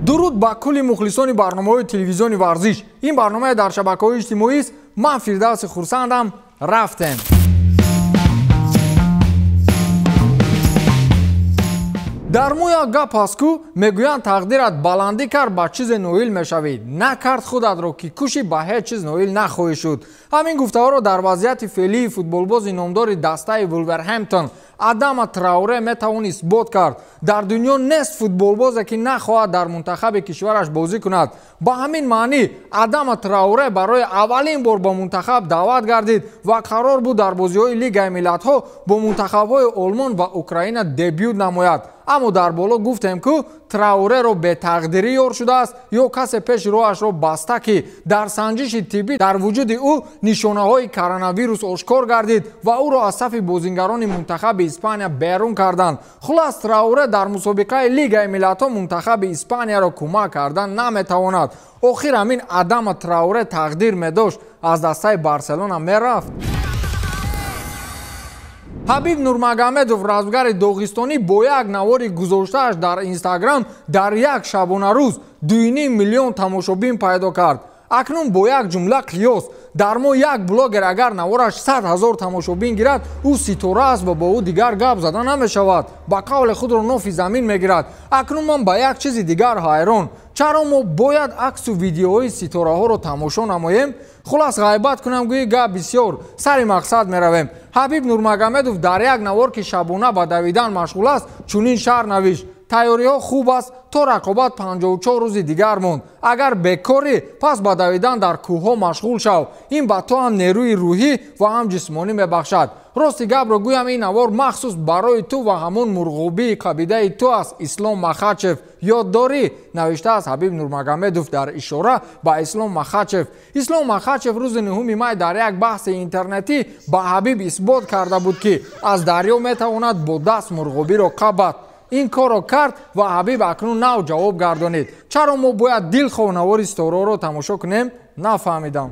Дуруд ба кулли мухлисони барномаҳои телевизиони варзиш. Ин барномаи дар шабакаҳои иҷтимоист. Ман Фирдавси Хурсандам. Рафтем. Дар мо як гап ҳаст, ку мегӯянд тақдират баландӣ кард, ба чизе ноил мешавӣ, накард худатро ки кушӣ, ба ҳеҷ чиз ноил нахоҳӣ шуд. Ҳамин гуфтаҳоро дар вазъияти феълии футболбози номдори дастаи Вулверхэмптон Адама Траоре метавон исбот кард. Дар дунё нест футболбозе, ки нахоҳад дар мунтахаби кишвараш бозӣ кунад. Ба ҳамин маънӣ Адама Траоре барои аввалин бор ба мунтахаб даъват гардид ва қарор буд дар бозиҳои Лигаи миллатҳо бо мунтахабҳои Олмон ва Украина дебют намояд. Аммо дар боло гуфтем, ку Траореро бетақдирӣ ёр шудааст ё касе пеши роҳашро баста, ки дар санҷиши тиббӣ дар вуҷуди ӯ нишонаҳои коронавирус ошкор гардид ва ӯро аз сафи бозингарони мунтахаби Испания берун карданд. Хулас, Траоре дар мусобиқаи Лигаи миллатҳо мунтахаби Испанияро кӯмак кардан наметавонад. Охир ҳамин Адама Траоре тақдир медошт, аз дастаи Барселона мерафт. Ҳабиб Нурмагомедов, размгари доғистонӣ, бо як навори гузоштааш дар Инстаграм дар як шабонарӯз 2,5 миллион тамошобин пайдо кард. Акнун бо як ҷумла қиёс, дар мо як блогер агар навораш 100 ҳазор тамошобин гирад, ӯ ситора аст ва бо ӯ дигар гап зада намешавад, ба қавле худро нофи замин мегирад. Акнун ман ба як чизи дигар ҳайрон: чаро мо бояд аксу видеоҳои ситораҳоро тамошо намоем? Хулас, ғайбат кунам, гӯи гап бисёр, сари мақсад меравем. Ҳабиб Нурмагомедов дар як навор, ки шабона ба давидан машғул аст, чунин шарҳ навишт: тайёриҳо хуб аст, то рақобат 54 рӯзи дигар монд. Агар бекорӣ, пас ба давидан дар кӯҳҳо машғул шав. Ин ба ту ҳам нерӯи рӯҳӣ ва ҳам ҷисмонӣ мебахшад. Рости гапро гӯям, ин навор махсус барои ту ва ҳамон мурғобии қабидаи ту аст, Ислом Махачев. Ёд дорӣ? Навиштааст Ҳабиб Нурмагомедов дар ишора ба Ислом Махачев. Ислом Махачев рӯзи 9 май дар як баҳси интернетӣ ба Ҳабиб исбот карда буд, ки аз дарё метавонад бо даст мурғобиро қабад. Ин корро кард ва Ҳабиб акнун нав ҷавоб гардонид. Чаро мо бояд дилхоҳ навори ситораҳоро тамошо кунем? Нафаҳмидам.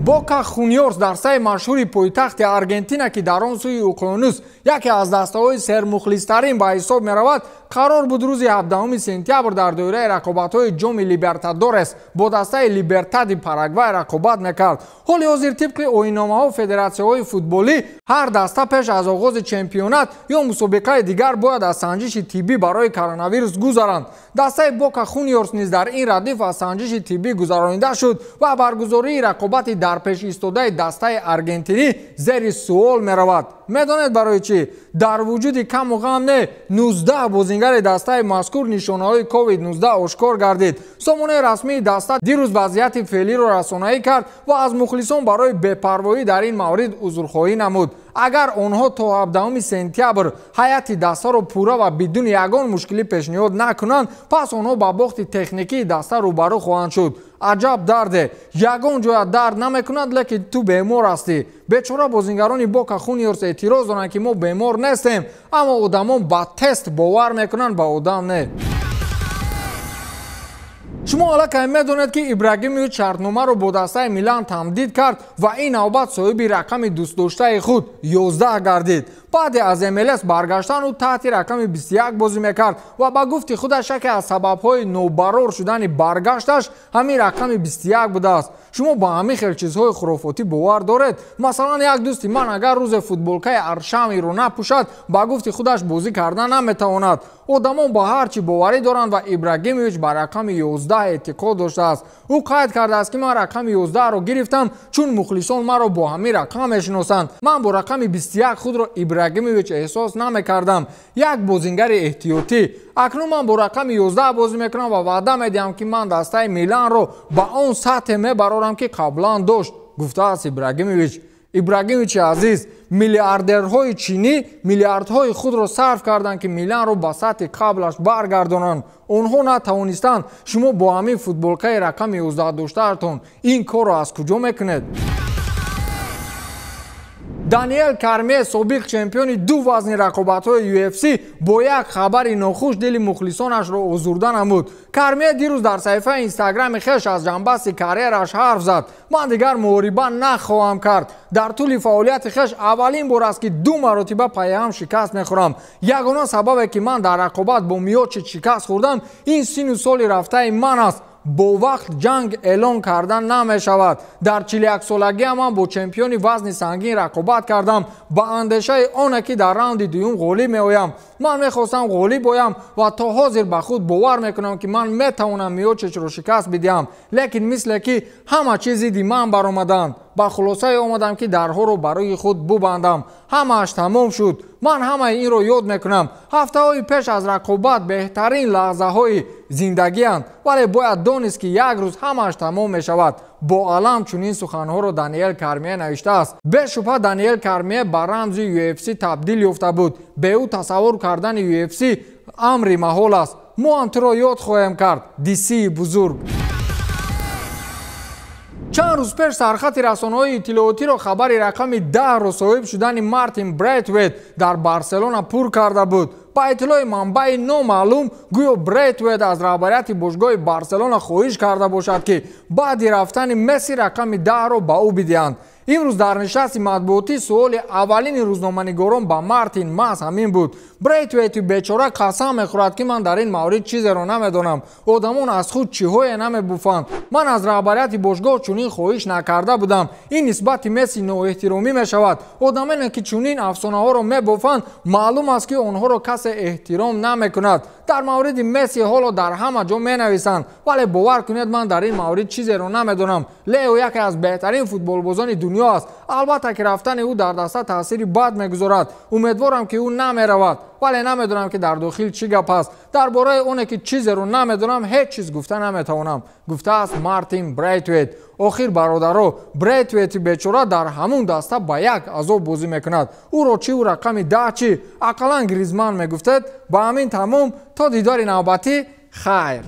Бока Хуниорс, дастаи машҳури пойтахти Аргентина, ки дар он сӯи уқёнус яке аз дастаҳои сермухлистарин ба ҳисоб меравад, қарор буд рӯзи 17 сентябр дар доираи рақобатҳои ҷоми Либертадорес бо дастаи Либертади Парагвай рақобат мекард. Ҳоли ҳозир тибқи оинномаҳо федератсияҳои футболӣ ҳар даста пеш аз оғози чемпионат ё мусобиқаи дигар бояд аз санҷиши тиббӣ барои коронавирус гузаранд. Дастаи Бока Хуниорс низ дар ин радиф аз санҷиши тиббӣ гузаронида шуд ва баргузории рақобати дар пеш истодаи дастаи аргентинӣ зери суол меравад. Медонед барои чӣ? Дар вуҷуди каму ғам не 19 бозингари дастаи мазкур нишонаҳои COVID-19 ошкор гардид. Сомонаи расмии даста дирӯз вазъияти феълиро расонаӣ кард ва аз мухлисон барои бепарвоӣ дар ин маврид узрхоҳӣ намуд. Агар онҳо то 17 сентябр ҳайати дастаро пурра ва бидуни ягон мушкилӣ пешниҳод накунанд, пас онҳо ба бохти техникии даста рӯбарӯ хоҳанд шуд. Аҷаб дарде! Ягон ҷоя дард намекунад, лекин ту бемор ҳастӣ. Бечора бозингарони Бока Хуниорс эътироз доранд, ки мо бемор нестем, аммо одамон ба тест бовар мекунанд, ба одам не. Шумо аллакай медонед, ки Ибрагимович шартномаро бо дастаи Милан тамдид кард ва ин навбат соҳиби рақами дӯстдоштаи худ 11 гардид. Баъде аз МЛС баргаштан ӯ таҳти рақами 21 бозӣ мекард ва ба гуфти худаш яке аз сабабҳои нобарор шудани баргашташ ҳамин рақами 21 будааст. Шумо ба ҳамин хел чизҳои хурофотӣ бовар доред? Масалан, як дӯсти ман агар рӯзе футболкаи Аршамиро напӯшад, ба гуфти худаш бозӣ карда наметавонад. Одамон ба ҳар чӣ боварӣ доранд ва Ибрагимович ба рақами 11 эътиқод доштааст. Ӯ қайд кардааст, ки ман рақами 11-ро гирифтам, чун мухлисон маро бо ҳамин рақам мешиносанд. Ман бо рақами 21 худро Ибрагимович эҳсос намекардам, як бозингари эҳтиётӣ. Акнун ман бо рақами 11 бозӣ мекунам ва ваъда медиҳам, ки ман дастаи Миланро ба он сатҳе мебарорам, ки қаблан дошт, гуфтааст Ибрагимович. Ибрагимовичи азиз, миллиардерҳои чинӣ миллиардҳои худро сарф карданд, ки Миланро ба сатҳи қаблаш баргардонанд. Онҳо натавонистанд. Шумо бо ҳамин футболкаи рақами 11 доштаатон ин корро аз куҷо мекунед? Даниэл Кормье, собиқ чемпиони ду вазни рақобатҳои UFC, бо як хабари нохуш дили мухлисонашро озурда намуд. Кормье дирӯз дар саҳифаи инстаграми хеш аз ҷанбасти карьераш ҳарф зад. Ман дигар муҳориба нахоҳам кард. Дар тӯли фаъолияти хеш аввалин бор аст, ки ду маротиба пайҳам шикаст мехӯрам. Ягона сабабе, ки ман дар рақобат бо Миочич шикаст хӯрдам, ин сину соли рафтаи ман аст. Бо вақт ҷанг эълон кардан намешавад. Дар 41-солагиам ман бо чемпиони вазни сангин рақобат кардам, ба андешаи оне, ки дар раунди дуюм ғолиб меоям. Ман мехостам ғолиб оям ва то ҳозир ба худ бовар мекунам, ки ман метавонам Миочичро шикаст бидиҳам, лекин мисле ки ҳама чиз зидди ман баромаданд, ба хулосае омадам, ки дарҳоро барои худ бубандам. Ҳамааш тамом шуд. Ман ҳамаи инро ёд мекунам. Ҳафтаҳои пеш аз рақобат беҳтарин лаҳзаҳои зиндагианд, вале бояд донист, ки як рӯз ҳамааш тамом мешавад. Бо алам чунин суханҳоро Даниэл Кормье навиштааст. Бешубҳа, Даниэл Кормье ба рамзи UFC табдил ёфта буд. Бе ӯ тасаввур кардани UFC амри маҳол аст. Мо ҳам туро ёд хоҳем кард, дисии бузург. Чанд рӯз пеш сархати расонаҳои иттилоотиро хабари рақами 10-ро соҳиб шудани Мартин Брейтвейт дар Барселона пур карда буд. Ба иттилои манбаи номаълум, гӯё Брейтвейт аз раҳбарияти бошгоҳи Барселона хоҳиш карда бошад, ки баъди рафтани Месси рақами 10-ро ба ӯ бидиҳанд. Имрӯз дар нишасти матбуотӣ суоли аввалини рӯзноманигорон ба Мартин маҳз ҳамин буд. Брейтвейти бечора қасам мехӯрад, ки ман дар ин маврид чизеро намедонам. Одамон аз худ чиҳое намебуфанд. Ман аз раҳбарияти бошгоҳ чунин хоҳиш накарда будам. Ин нисбати Месси ноэҳтиромӣ мешавад. Одамоне, ки чунин афсонаҳоро мебофанд, маълум аст, ки онҳоро касе эҳтиром намекунад. Дар мавриди Месси ҳоло дар ҳама ҷо менависанд, вале бовар кунед, ман дар ин маврид чизеро намедонам. Лео яке аз беҳтарин футболбозони дунё аст. Албатта, ки рафтани ӯ дар даста таъсири бад мегузорад. Умедворам, ки ӯ намеравад, вале намедонам, ки дар дохил чӣ гап аст. Дар бораи оне, ки чизеро намедонам, ҳеҷ чиз гуфта наметавонам, гуфтааст Мартин Брейтвейт. Охир, бародаро, Брейтвейти бечора дар ҳамун даста ба як азоб бозӣ мекунад. Ӯро чӣ, ӯ рақами 10 чӣ? Ақаллан Гризман мегуфтед. Ба ҳамин тамом. То дидори навбатӣ, хайр.